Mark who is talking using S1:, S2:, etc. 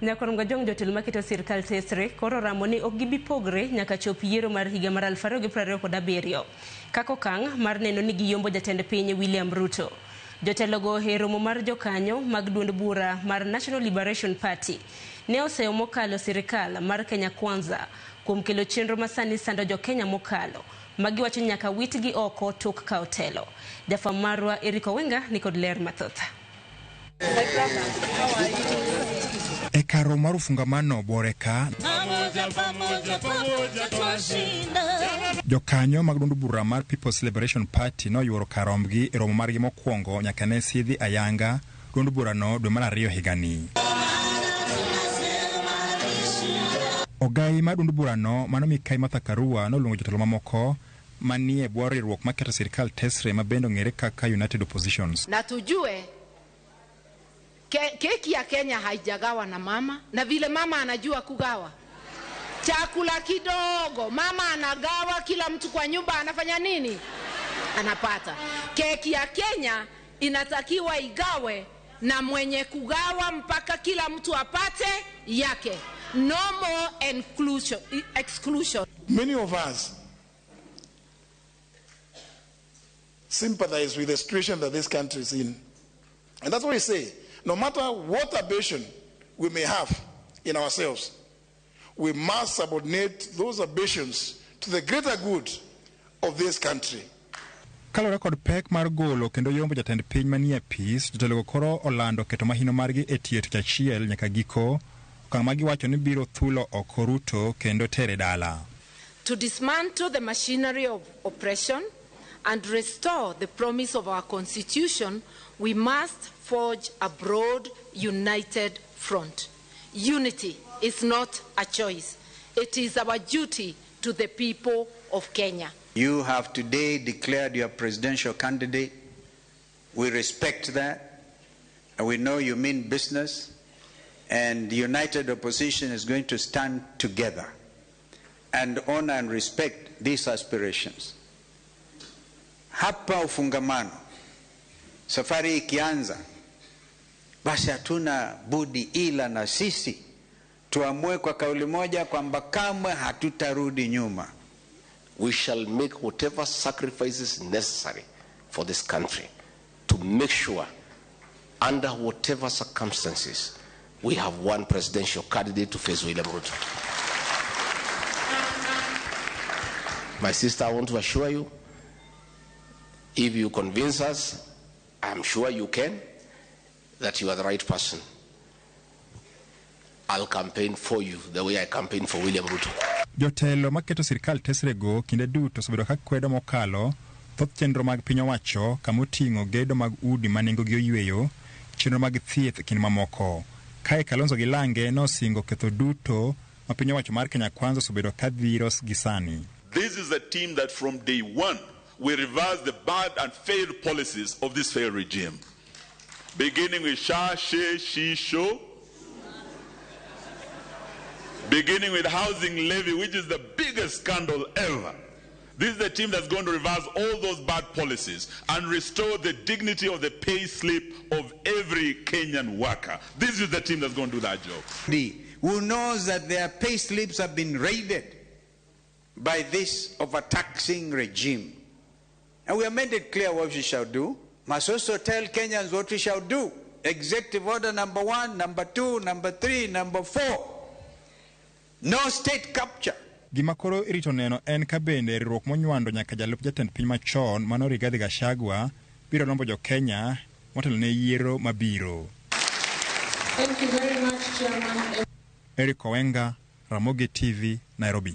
S1: Nyakwar Mgajwang' jotelo maketo sirkal tesre koro ramo ni ok gibi pogre nyaka chop yiero mar higa mar 2027 kaka okang' mar neno ni giyombo jatend piny William Ruto. Jotelogo e romo mar jokanyo mag duond bura mar National Liberation Party ne oseyo mokalo sirkal mar Kenya Kwanza kuom kelo chenro masani sando jokenya mokalo ma giwacho ni nyaka witgi oko tok kawo telo. Jafwamb marwa Eric Owenga nikod ler mathoth.
S2: E kar romo mar Ufungamano Bore ka, jokanyo mag duond bura mar People's Liberation Party noyuoro kar rombgi e romo margi mokwongo nyaka ne sidhi ayanga duond burano dwe mar ariyo higani. Ogai mar duond burano mano Mikai Martha Karua noluongo jotelo mamoko manie bwo riwruok maketo sirkal tesre ma bende ong'ere kaka United Oppositions.
S3: Na tujue keki ya Kenya haijagawa na mama, na vile mama anajua kugawa chakula kidogo, mama anagawa, kila mtu kwa nyumba anafanya nini? Anapata. Keki ya Kenya inatakiwa igawe na mwenye kugawa mpaka kila mtu apate yake. No more exclusion.
S4: Many of us sympathize with the situation that this country is in. And that's why we say, no matter what ambition we may have in ourselves, we must subordinate those ambitions to the greater good of this country.
S2: Kaluwore kod pek mar golo kendo yombo jatend piny manie apis, jotelogo koro olando keto mahino margi e tiyo tich achiel nyaka giko, okang' ma giwacho ni biro thulo oko Ruto kendo tere dala.
S3: To dismantle the machinery of oppression and restore the promise of our constitution, we must forge a broad, united front. Unity is not a choice. It is our duty to the people of Kenya.
S5: You have today declared your presidential candidate. We respect that. And we know you mean business. And the united opposition is going to stand together and honor and respect these aspirations. Hapa Ufungamano, safari ikianza, basi hatuna budi ila na sisi tuamue kwa kauli moja kwamba kamwe hatutarudi nyuma.
S6: We shall make whatever sacrifices necessary for this country to make sure, under whatever circumstances, we have one presidential candidate to face William Ruto. My sister, I want to assure you, if you convince us, I'm sure you can, that you are the right person. I'll campaign for you the way I campaign for William Ruto.
S2: Jotelo maketo sirkal tesrego kinde duto osebedo ka kwedo mokalo thoth chenro mag piny owacho kama oting'o gedo mag udi ma nengogi oyweyo, chenro mag thieth kind mamoko. Kae Kalonzo gi Lange nosingo ketho duto ma piny owacho mar Kenya Kwanza osebedo ka dhiro gi sani.
S7: This is a team that from day one will reverse the bad and failed policies of this failed regime. Beginning with Sha, She, Shi, Sho. Beginning with housing levy, which is the biggest scandal ever. This is the team that's going to reverse all those bad policies and restore the dignity of the pay slip of every Kenyan worker. This is the team that's going to do that job.
S5: Who knows that their pay slips have been raided by this overtaxing regime. And we have made it clear what we shall do. Must also tell Kenyans what we shall do. Executive order number 1, number 2, number 3, number 4. No state capture.
S2: Gima koro irito neno en ka bende riwruok monywando nyaka jalup jatend piny machon mano Rigathi Gachagua biro lombo jo Kenya motelo ne yiero mabiro.
S8: Thank you very much, Chairman.
S2: Eric Owenga, Ramogi TV, Nairobi.